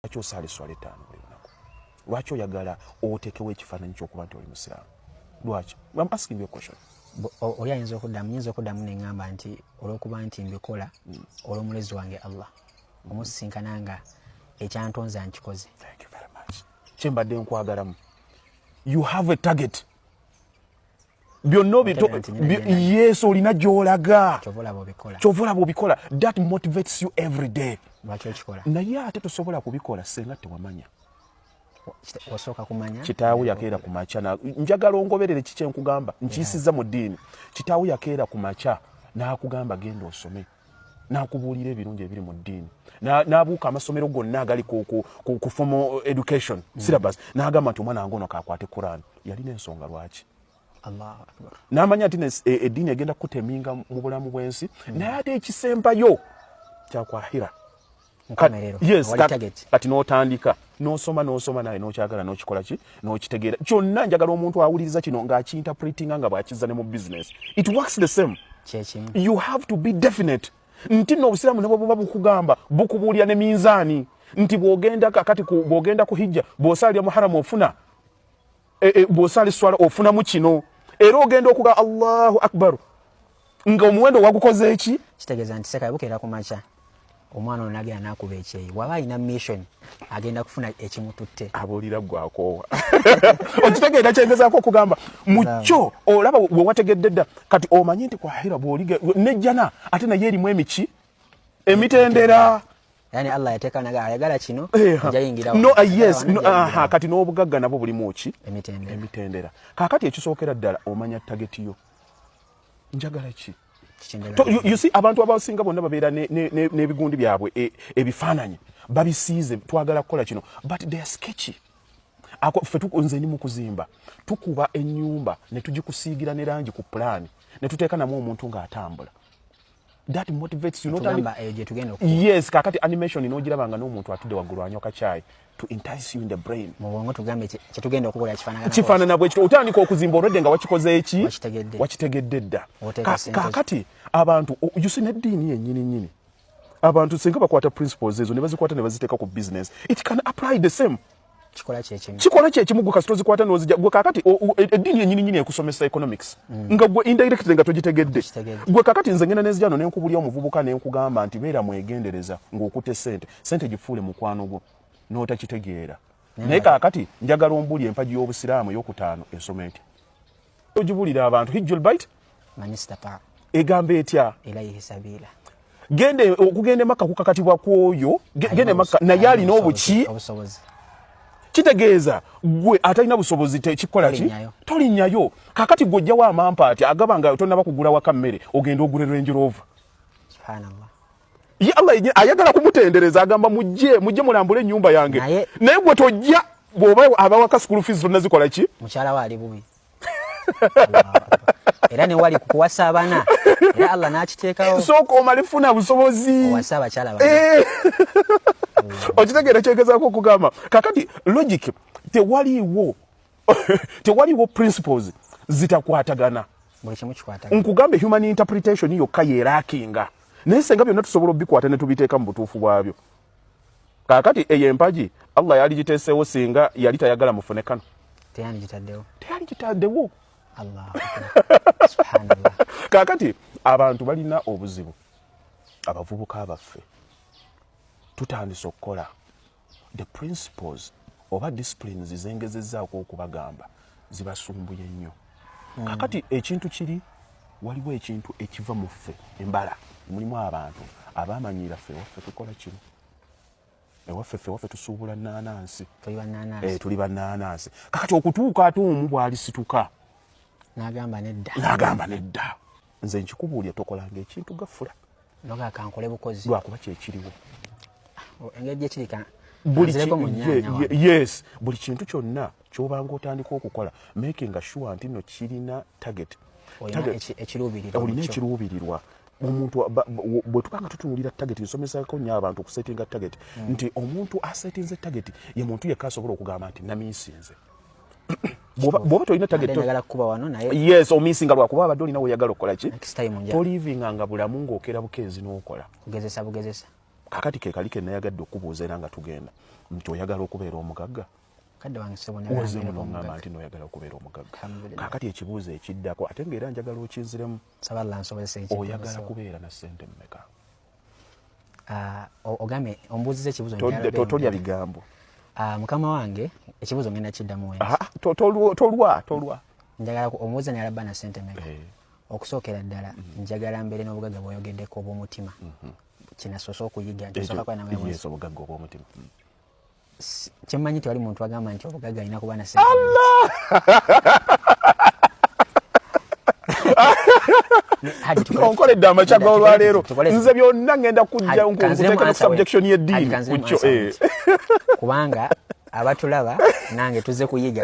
Lwaki osaala esswala ettaano buli lunaku? Lwaki oyagala oteekewo ekifaananyi ky'okuba nti oli musiraamu? Lwaki? I'm asking you a question. Oli ayinza okuddamu, nyinza okuddamu neŋŋamba nti olw'okuba nti mbikola olw'omulezi wange Allah, omusisinkana nga ekyantonza nkikoze. Thank you very much. Kyembadde nkwagalamu, you have a target. Byonna, yes, olina gy'olaga, kyova olaba obikola. That motivates you every day. Naye ate tosobola kubikola senga tewamanya. Osooka kumanya. Kitaawe yakeera ku makya, njagala ongoberere kiki enkugamba nkiyisiza mu ddiini. Kitaawe yakeera ku makya n'akugamba, "Genda osome," n'akubuulira ebirungi ebiri mu ddiini, n'abuuka amasomero gonna agali ku formal education syllabus, n'agamba nti, "Omwana wange ono kakwate Quran." Yalina ensonga lwaki. N'amanya nti eddiini egenda kukuteminga mu bulamu bw'ensi, naye ate ekisembayo kyakwahira. Yes, kati n'otandika n'osoma, n'osoma, naye n'okyagala, n'okikola ki, n'okitegeera kyonna. Njagala omuntu awuliriza kino ng'akiinterpretinga nga bw'akizza ne mu business, it works the same. You have to be definite nti nno obusiraamu ne bwe buba bukugamba, bukubuulira ne minzaani nti bw'ogenda kakati, bw'ogenda ku hijja, bw'osaalira mu haramu ofuna bw'osaala eswala ofunamu kino, era ogenda okuga Allahu Akbar nga omuwendo wagukoze eki. Kitegeeza nti seka bukeera ku makya, omwana ono nagenda nakuba ekyeyi, waba alina mission, agenda kufuna ekimututte. Abuulira gwakoowa. Okitegeera kyengezaako okugamba mukyo? Olaba bwe wategedde dda, kati omanyi nti kwahira bw'olige nejjana, ate naye erimu emiki, emitendera. Yani Allah yateeka naga ayagala kino ajayingira. No, yes, no, aha. Kati n'obugagga nabwo bulimu ki? Emitendera. Emitendera. Kaakati ekisookera ddala, omanya target yo, njagala ki? You see, abantu abasinga bonna babeera n'ebigundi byabwe, ebifaananyi babisiize, twagala kukola kino, but they are sketchy. Ako ffe nze ndi mu kuzimba, tukuba ennyumba ne tugikusiigira ne langi ku pulaani, ne tuteeka namu omuntu ng'atambula. That motivates you. Tugamba eyo gye tugenda okuba. Yes, kakati animation n'ogiraba nga n'omuntu atudde waggulu anywa kacyayi, to entice you in the brain. Mu bwongo tugambe kyetugenda okukola kifaanagana. Kifaanana bwe kityo. Otandika okuzimba olwedde nga wakikoze eki? Wakitegedde. Wakitegedde dda. Oteeka ssente zo. Kaakati abantu you see, n'eddiini yennyini nnyini, abantu singa bakwata principles ezo ne bazikwata ne baziteeka ku business, it can apply the same. Kikola kyekimu. Kikola kyekimu. Gwe kasita ozikwata n'ozijja gwe kakati eddiini yennyini nnyini ekusomesa economics nga gwe indirectly nga togitegedde. Togitegedde. Gwe kakati nze ngenda nenzija no nenkubulya omuvubuka, nenkugamba nti beera mwegendereza ng'okutte sente, sente gifuule mukwano gwo, n'otakitegeera. Naye kaakati njagala ombuli empagi y'obusiraamu eyokutaano esoma etya? Ogibulira abantu, hijjul bait man istata egamba etya? Ilaihi sabila. Gende okugenda emakka kukakatibwa kwoyo genda emakka naye alina obuki? Obusobozi. Kitegeeza gwe atalina busobozi tekikola ki? Tolinnyayo. Tolinnyayo. Kakati gwe ojjawo amampa ati agaba nga tonaba kugula waka mmere, ogenda ogule Range Rover. Subhanallah. Ye Allah yenye ayagala kumutendereza, agamba, "Mujje, mujje mulambule ennyumba yange." Naye gwe tojja, bw'oba abawaka school fees zonna zikola ki? Mukyala we ali bubi. Allahu Akbar. Era ne wali kukuwasa abana, era Allah n'akiteekawo. Sooka omale funa busobozi. Owase abakyala bana. Okitegeera kyegezaako okugamba? Kakati logic, tewaliwo principles zitakwatagana. Buli kimu kikwatagana. Nkugambe, human interpretation yokka yerakinga, naye senga byonna tusobola obikwata ne tubiteeka mu butuufu bwabyo. Kaakati eyo empagi Allah yali giteeseewo, singa yali tayagala mufune kano, Teyandigitaddewo. Teyali gitaddewo. Allahu Akbar. Subhanallah. Kaakati abantu balina obuzibu. Abavubuka baffe tutandise okukola the principles oba disciplines zengezezzaako okubagamba zibasumbuye nnyo. Kakati ekintu kiri, waliwo ekintu ekiva mu ffe embala, mulimu abantu abamanyira ffe ewaffe tukola kino, ewaffe ffe ewaffe tusuubula naanansi. Tuli bannanansi. Tuli bannanansi. Kakati okutuuka ate omu bw'alisituka n'agamba nedda, n'agamba nedda, nze nkikubuulya, tokolanga ekintu gafula. Noga kankole bukozi. Lwakuba kyekiriwo. Engeri gyekiri Buli kanzireko mu nnyaanya wano. Yes, buli kintu kyonna kyobanga otandika okukola, making sure nti no kirina target. Olina ekiruubirirwa olina mu kyo. Ekiruubirirwa. Omuntu bwe tuba nga tutunuulira target, nsomesako nnyo abantu okusetinga target, nti omuntu asetinze target ye muntu yekka asobola okugamba nti namiisinze. Bw'oba tolina target, Ate njagala kukuba wano naye. Yes, omisinga lwakuba abadde olina weyagala okukola ki. Next time Tolivinganga bulamu ng'okera bukeezi n'okola. Kugezesa bugezesa. Kakati ke kali ke nayagadde okubuuza era nga tugenda. Nti oyagala okubeera omugagga? Kadde wange ssebo, njagala Oze mbeere muno ngamba omugagga. nti noyagala okubeera omugagga. Alhamdulillah. Kaakati ekibuuzo ekiddako, ate ngaera njagala okinziremu, Nsaba Allah nsobozese ekintu oyagala ssebo. kubeera na ssente mmeka? Ah, ogambye ombuuziza ekibuuzo, njagala beera Tolya omugagga. bigambo. Ah, mukama wange, ekibuuzo ngenda kiddamu wendi. Ah, tolwa tolwa. Njagala ombuuza njagala bba na ssente mmeka. Eh. Okusookera ddala, njagala mbeere n'obugagga bw'oyogeddeko obw'omutima. Kinasoose okuyiga nti osooka kuba nawe. Yes, obugagga obw'omutima. Kyemmanyi tewali muntu agamba nti obugagga alina kuba na ssente. Haji, Onkoledde amakya Nedda, g'olwaleero. tukole Nze byonna ngenda kujja Haji, kanziremu nkuteeka ne ku answer we. subjection y'eddiini Haji, kanziremu ku kyo, answer eh. we. Kubanga abatulaba nange tuzze kuyiga.